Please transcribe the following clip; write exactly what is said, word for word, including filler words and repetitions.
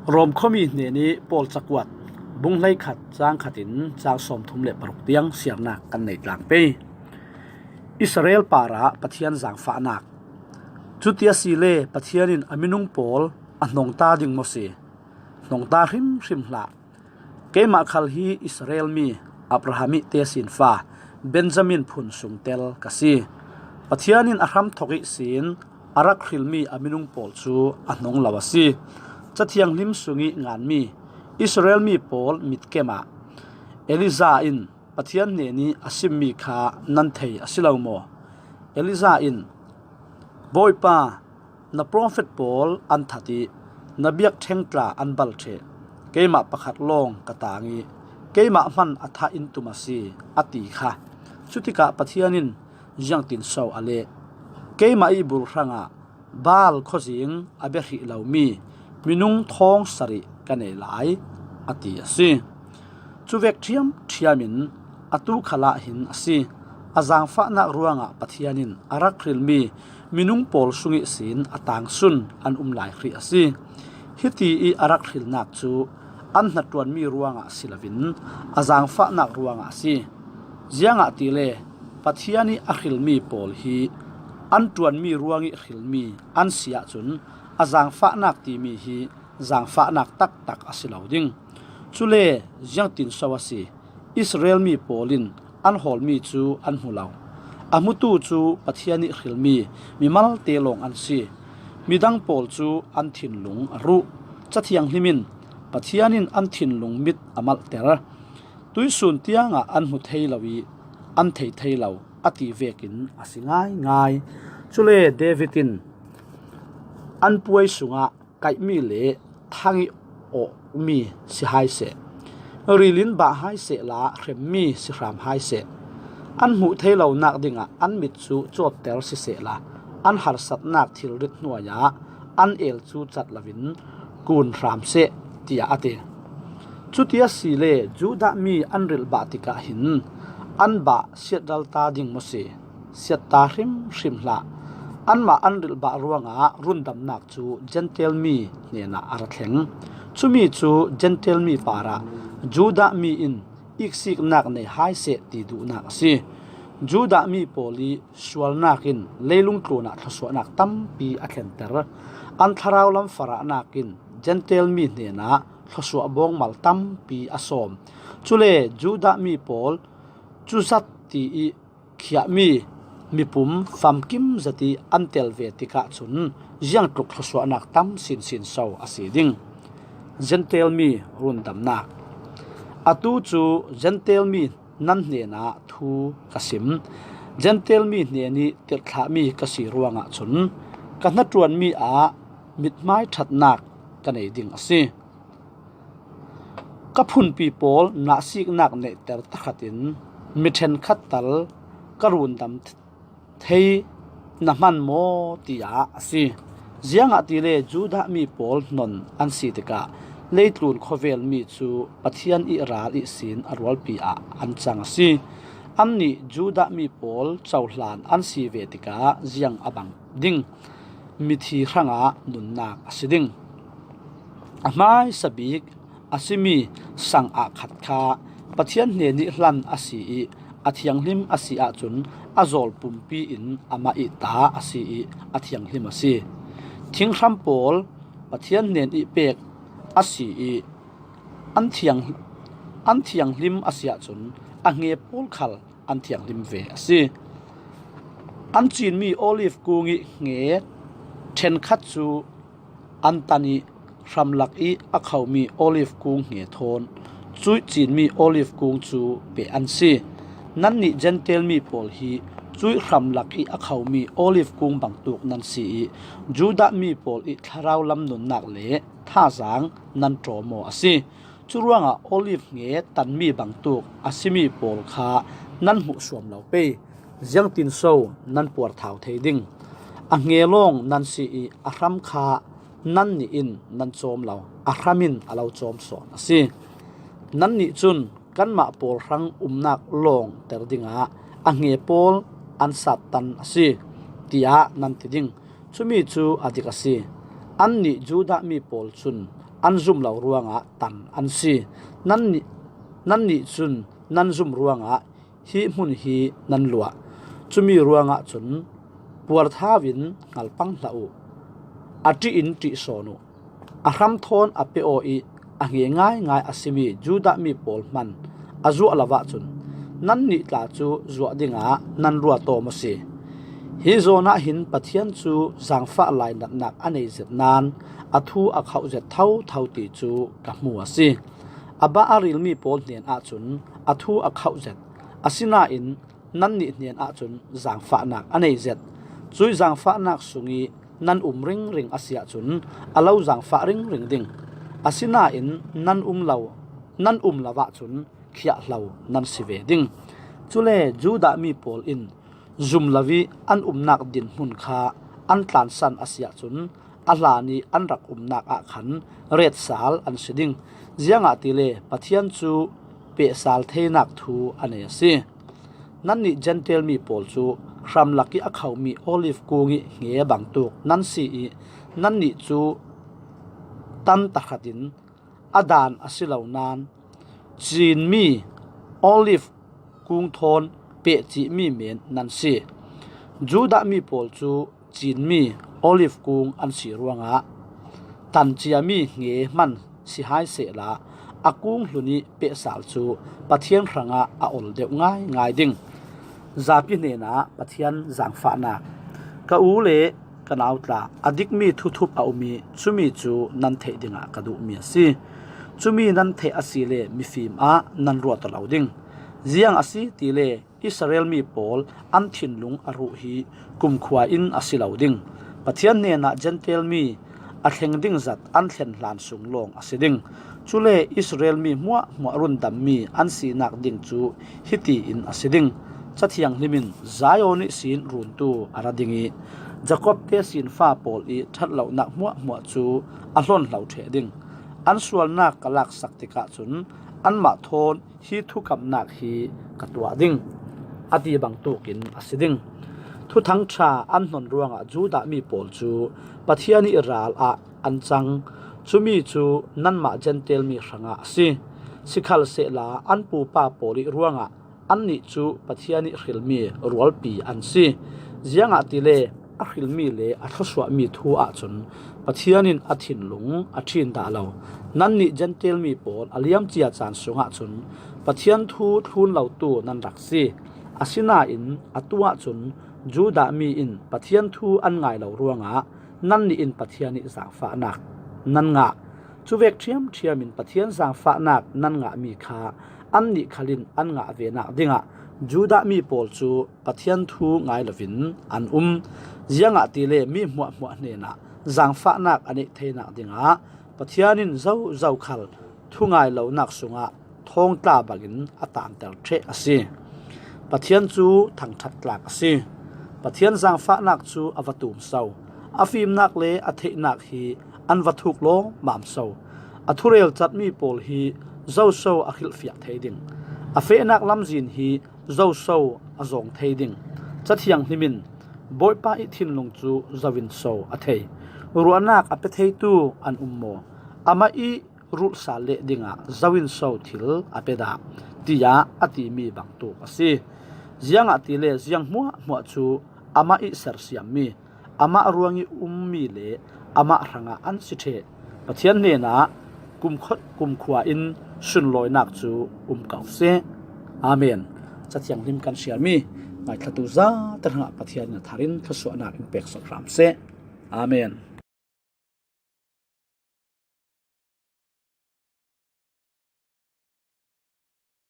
Rom khuami hnenih Paul cakuat, bung hleikhat, cang khatin cang sawmthum le paruk tiang siarnak kan nei tlang pei. Israel parah Pathian zangfahnak. Cuti asile Pathian in a minung pawl a hnongta ding maw si? Hnongta hrimhrim hlah. Keimah khal hi Israel mi, Abraham ih tesinfa, Benjamin phun sungtel ka si. Pathian in a hramthok ihsin a rak hrilmi a minung pawl cu a hnong lo a si. Cathianghlim sungih nganmi Israel mi pawl mitkem ah Elijah in Pathian hnenih a simmi kha nan thei a si lo maw? Elijah in, Bawipa, na profet pawl an that ih na biakṭheng tla an bal ṭheh. Keimah pakhat lawng ka tang ih keimah hman a thah in tum a si, a ti kha. Cutikah Pathian in ziangtin so a leh? Keimah ih bul hrangah Baal khuazing a bia hrih lomi minung thawng sarih ka nei lai, a ti a si. Cuvek ṭhiamṭhiam in atu khalah hin a si. A zangfahnak ruangah Pathian in a rak hrilmi minung pawl sung ihsin a tangsun an um lai hrih a si. Hiti ih a rak hrilnak cu an hnaṭuanmi ruangah si loin a zangfahnak ruangah a si. Ziangahtile Pathian ih a hrilmi pawl hi an ṭuanmi ruangih hrilmi an si ahcun a zangfahnak timi hi zangfahnak taktak a si lo ding. Cule ziangtin so a si? Israel mi pawl in an hawlmi cu an hmu lo. A hmutu cu Pathian ih hrilmi mimalte lawng an si. Midang pawl cu an thinlung a ruh. Cathianghlim in Pathian in an thinlung mit a malhter. Tuihsun tiangah an hmu thei lo ih an thei thei lo, a ti vekin a si ngaingai. Cule David in an puai sungah kaihmi le thang ih awhmi si hai seh, ril in bah hai sehla hremmi si hram hai seh, an hmuh thei lonak dingah an mit cu cawtter sisehla, an harsatnak thilrit hnuai ah an el cu cat loin kun hram seh, tiah a ti. Cuti asile Judah mi an rilhbah tikah hin an bah siatralta ding maw si? Siatta hrimhrim hlah. Anmah an rilhbah ruangah rundamnak cu Jentail mi hnenah a ra thleng. Cumi cu Jentail mi parah Judah mi in iksiknak nei hai seh ti duhnak a si. Judah mi pawl ih sualnak in leilung tlunah thluasuahnak tampi a thlenter. An thlarau lam farahnak in Jentail mi hnenah thluasuah bawngmal tampi a sawm. Cule Judah mi pawl cuzat ti ih khiahmi mipum famkim zat ih an tel ve tikah cun ziangtluk thluasuahnak tam sinsin so a si ding. Jentail mi rundamnak. Atu cu Jentail mi nan hnenah thu ka sim. Jentail mi hnenih tirhthlahmi ka si ruangah cun ka hnaṭuanmi ah mithmai ṭhatnak ka nei ding a si. Ka phunpi pawl nahsiknak neihter takhatin mi ṭhenkhat tal ka rundam thei na hman maw, tiah a si. Ziangahtile Judah mi pawl hnon an si tikah leitlun khawvel mi cu Pathian ih ral ihsin a rualpi ah an cang a si. Annih Judah mi pawl cohlan an si ve tikah ziang a bang ding? Mithi hrangah nunnak a si ding. A hmaisa bik a simi sang ah khat kha Pathian hnenih hlan a si ih a thianghlim a si ahcun a zawl pumpi in amah ih ta a si ih a thianghlim a si. Thinghram pawl Pathian hnen ih pek a si ih an thiang, an thianghlim a si ahcun a hnge pawl khal an thianghlim ve a si. An cinmi olive kung ih hnge ṭhenkhat cu an tan ih hramlak ih a khomi olive kung hnge thawn cuih cinmi olive kung cu pe an si. Nannih Jentail mi pawl hi cuih hramlak ih a khomi olive kung bangtuk nan si ih Judah mi pawl ih thlarau lam nunnak le thazaang nan ṭawm aw a si. Curuangah olive hnge tanmi bangtuk a simi pawl kha nan hmuhsuam lo pei. Ziangtin so nan puarthau thei ding? A hnge lawng nan si ih a hram kha nannih in nan cawm lo, a hram in a lo cawm sawn a si. Nannih cun, kanmah pawl hrang umnak lawngter dingah a hnge pawl an sattan a si, tiah nan ti ding. Cumi cu a dik a si. Annih Judah mi pawl cun an zum lo ruangah tan an si. Nannih, nannih cun nan zum ruangah hi hmun hi nan luah. Cumi ruangah cun puarthau in hngal pang hlah uh. A ṭih in ṭih sawn uh. A hram thawn a pe aw ih a hnge ngaingai a simi Judah mi pawl hman a zuah lo ahcun nannih tla cu zuah dingah nan ruat aw maw si? Hi zawn ah hin Pathian cu zaangfah lainatnak a nei zet nain a thu a khauh zet thotho ti cu ka hmu a si. A bah a rilmi pawl hnen ahcun a thu a khauh zet, asinain nannih hnen ahcun zaangfahnak a nei zet. Cuih zaangfahnak sung ih nan um ringring a si ahcun a lo zaangfah ringring ding. Asinain nan um lo, nan um lo ahcun khiahhlo nan si ve ding. Cule Judah mi pawl in zum lo ih an umnak dinhmun kha an tlansan a si ahcun a hlan ih an rak umnak ah khan retsal an si ding. Ziangahtile Pathian cu pehsal theinak thu a nei a si. Nannih Jentail mi pawl cu hramlak ih a khomi Olive kung ih hnge bangtuk nan si ih nannih cu tan tahratin a daan a si lo nain cinmi Olive kung thawn pehcihmi men nan si. Judah mi pawl cu cinmi Olive kung an si ruangah tanciami hnge hman si hai sehla a kung hlun ih pehsal cu Pathian hrangah a ol deuh ngaingai ding. Zapi hnenah Pathian zaangfahnak. Ka u le ka nau tla, a dikmi thuthup a um ih cumi cu nan theih dingah ka duhmi a si. Cumi nan theih asile mifim ah nan ruat aw lo ding. Ziang a si tile Israel mi pawl an thinlung a ruh hi kumkhua in a si lo ding. Pathian hnenah Jentail mi a thleng ding zat an thlen hlan sung lawng a si ding. Cule Israel mi hmuahhmuah rundammi an sinak ding cu hiti in a si ding. Cathiang hlim in Zion ihsin runtu a ra ding ih Jakob te sinfa pawl ih ṭhat lonak hmuahhmuah cu a hlonhlo ṭheh ding. An sualnak ka laksak tikah cun anmah thawn hi thukamhnak hi ka tuah ding, a ti bangtukin a si ding. Thuthang ṭha an hnon ruangah Judah mi pawl cu Pathian ih ral ah an cang. Cumi cu nanmah Jentail mi hrangah a si. Sikhalsehla an pupa pawl ih ruangah annih cu Pathian ih hrilmi rualpi an si. Ziangahtile a hrilmi le a thluasuahmi thu ahcun Pathian in a thinlung a ṭhin dah lo. Nannih Jentail mi pawl a liamcia caan sungah cun Pathian thu thlun lotu nan rak si. Asinain atu ahcun Judah mi in Pathian thu an ngai lo ruangah nannih in Pathian ih zaangfahnak nan ngah. Cuvek ṭhiamṭhiam in Pathian zaangfahnak nan ngahmi kha annih khal in an ngah venak dingah Judah mi pawl cu Pathian thu ngai loin an um. Ziangahtile mi hmuahhmuah hnenah zaangfahnak a neih theinak dingah Pathian in zozo khal thungai lonak sungah thawngtla bangin a tanter ṭheh a si. Pathian cu thangṭhat tlak a si. Pathian zaangfahnak cu a va tum so. A fimnak le a theihnak hi an va thuk lawmmam so. A thurel catmi pawl hi zoso a hrilhfiah thei ding. A fehnak lamzin hi zoso a zawng thei ding. Cathiang hlim in Bawipa ih thinlung cu zo in so a thei. Ruahnak a pe theitu an um maw? Amah ih rulhsal leh dingah zo in so thil a pe dah, tiah a timi bangtuk a si. Ziangahtile ziang hmuahhmuah cu amah ih sersiammi, amah ruangih ummi le amah hrangah an si ṭheh. Pathian hnenah kumkhua, kumkhua in sunlawinak cu um ko seh. Amen. Cathiang hlim kan siarmi ngaithlatu zate hrangah Pathian in a thar in thluasuahnak in pek sawk hram seh. Amen.